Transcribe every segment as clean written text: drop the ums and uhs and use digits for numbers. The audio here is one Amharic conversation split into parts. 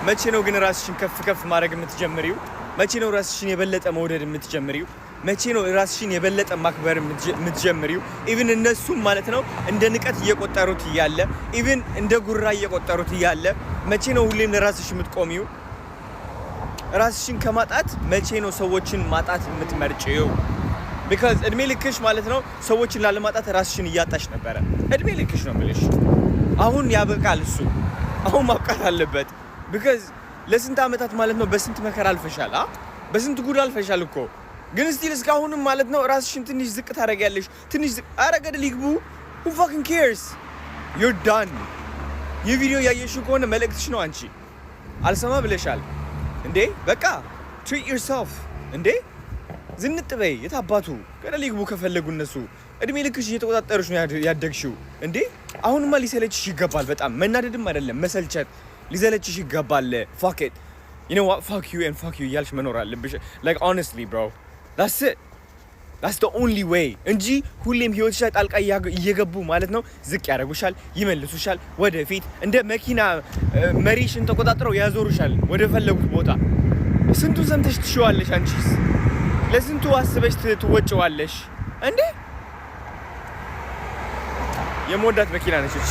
መቼ ነው ግን ራስሽን ከፍ ከፍ ማድረግ የምትጀምሪው? መቼ ነው ራስሽን የበለጠ መውደድ የምትጀምሪው? መቼ ነው ራስሽን የበለጠ ማክበር የምትጀምሪው? Even እነሱም ማለት ነው እንደ ንቀት እየቆጠሩት እያለ፣ even እንደ ጉራ እየቆጠሩት እያለ፣ መቼ ነው ሁሌም ለራስሽ የምትቆሚው? ራስሽን ከማጣት መቼ ነው ሰዎችን ማጣት የምትመርጪው? Because እድሜ ልክሽ ማለት ነው ሰዎችን ላለማጣት ራስሽን እያጣሽ ነበረ። እድሜ ልክሽ ነው የምልሽ። አሁን ያበቃል እሱ። አሁን ማብቃት አለበት። Because ለስንት ዓመታት ማለት ነው በስንት መከራ አልፈሻል፣ አ በስንት ጉድ አልፈሻል እኮ። ግን still እስካሁንም ማለት ነው ራስሽን ትንሽ ዝቅ ታደርጊያለሽ። ትንሽ ዝቅ፣ ኧረ ገደል ይግቡ። Who fucking cares? You're done። ይህ ቪዲዮ ያየሽው ከሆነ መልእክትሽ ነው። አንቺ አልሰማ ብለሻል እንዴ? በቃ treat yourself እንዴ፣ ዝንጥ በይ። የታባቱ ገደል ይግቡ ከፈለጉ እነሱ። እድሜ ልክሽ እየተቆጣጠሩሽ ነው ያደግሽው እንዴ። አሁንማ ሊሰለችሽ ይገባል። በጣም መናደድም አይደለም፣ መሰልቸት፣ ሊሰለችሽ ይገባል። Fuck it, you know what, fuck you and fuck you እያልሽ መኖር አለብሽ። Like, honestly, bro, that's it, that's the only way እንጂ ሁሌም ህይወትሽ ላይ ጣልቃ እየገቡ ማለት ነው ዝቅ ያደርጉሻል፣ ይመልሱሻል ወደፊት፣ እንደ መኪና መሪሽን ተቆጣጥረው ያዞሩሻል ወደ ፈለጉት ቦታ። ስንቱን ሰምተሽ ትሽዋለሽ? አንቺስ ለስንቱ አስበሽ ትወጭዋለሽ እንዴ? የምወዳት መኪና ነች እቺ።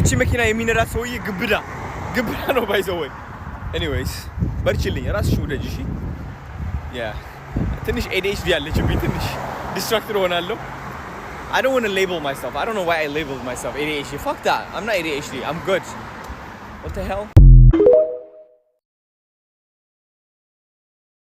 እቺ መኪና የሚነዳት ሰውዬ ግብዳ ግብዳ ነው by the way። Anyways፣ በርችልኝ፣ ራስሽ ውደጅ። እሺ፣ yeah፣ ትንሽ ADHD ያለችብኝ፣ ትንሽ distracted እሆናለሁ። I don't want to label myself. I don't know why I labeled myself ADHD. Fuck that. I'm not ADHD. I'm good. What the hell?